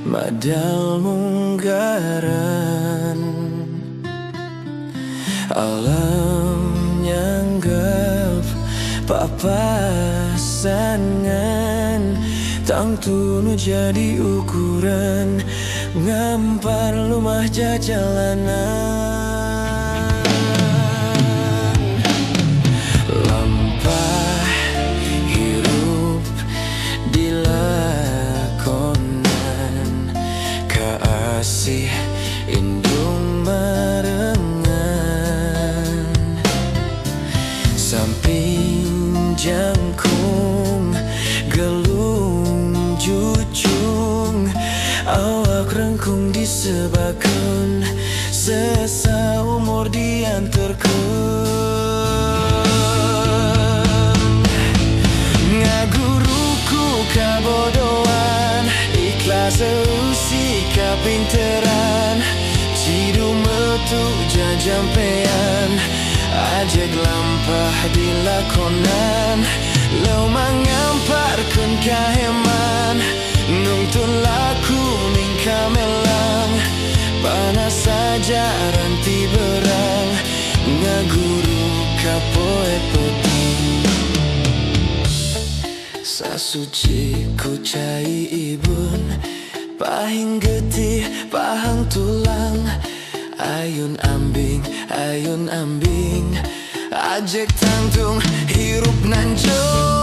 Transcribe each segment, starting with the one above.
Madal munggaran. Alam nyanggap papasangan, tangtu nu jadi ukuran, ngampar lumah jajalanan. Lampah hirup dilakonan, kaasih indung marengan. Samping jangkung gelung jucung, awak rengkung disebakeun, sesa umur dianterkeun. Ngaguruku kabodohan, ikhlas eusi kapinteran, cidu metu jajampean, ajeg lampah dilakonan. Leumang ngamparkeun kaheman, nungtun laku ning kamelang, panas ajaran ti berang, ngaguru kapoe peuting. Sasuci ku cai ibun, pahing getih pahang tulang, ayun ambing ayun ambing, ajek tangtung hirup nanjung.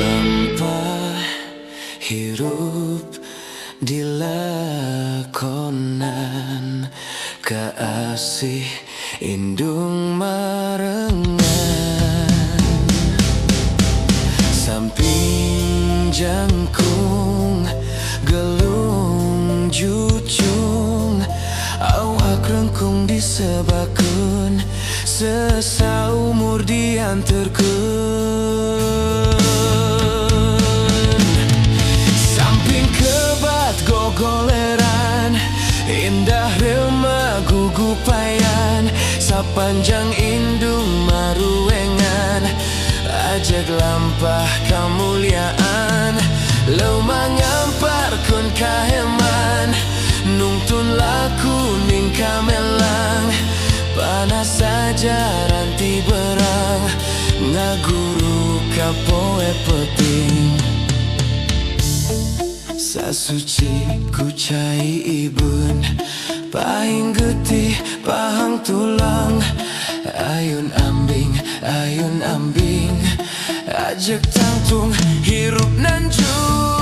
Lampah hirup dilakonan, kaasih indung marengan. Samping jangkung gelung jucung, awak rengkung disebakeun, sesa umur dianterkeun. Samping kebat gogoleran, indah reuma gugupayan, sapanjang indung maruengan, ajeg lampah kamuliaan. Leumang ngamparkeun kaheman, nungtun laku ning kamelang, panas ajaran ti berang, ngaguru kapoe peuting. Sasuci ku cai ibun, pahing getih pahang tulang, ayun ambing ayun ambing, ajek tangtung hirup nanjung.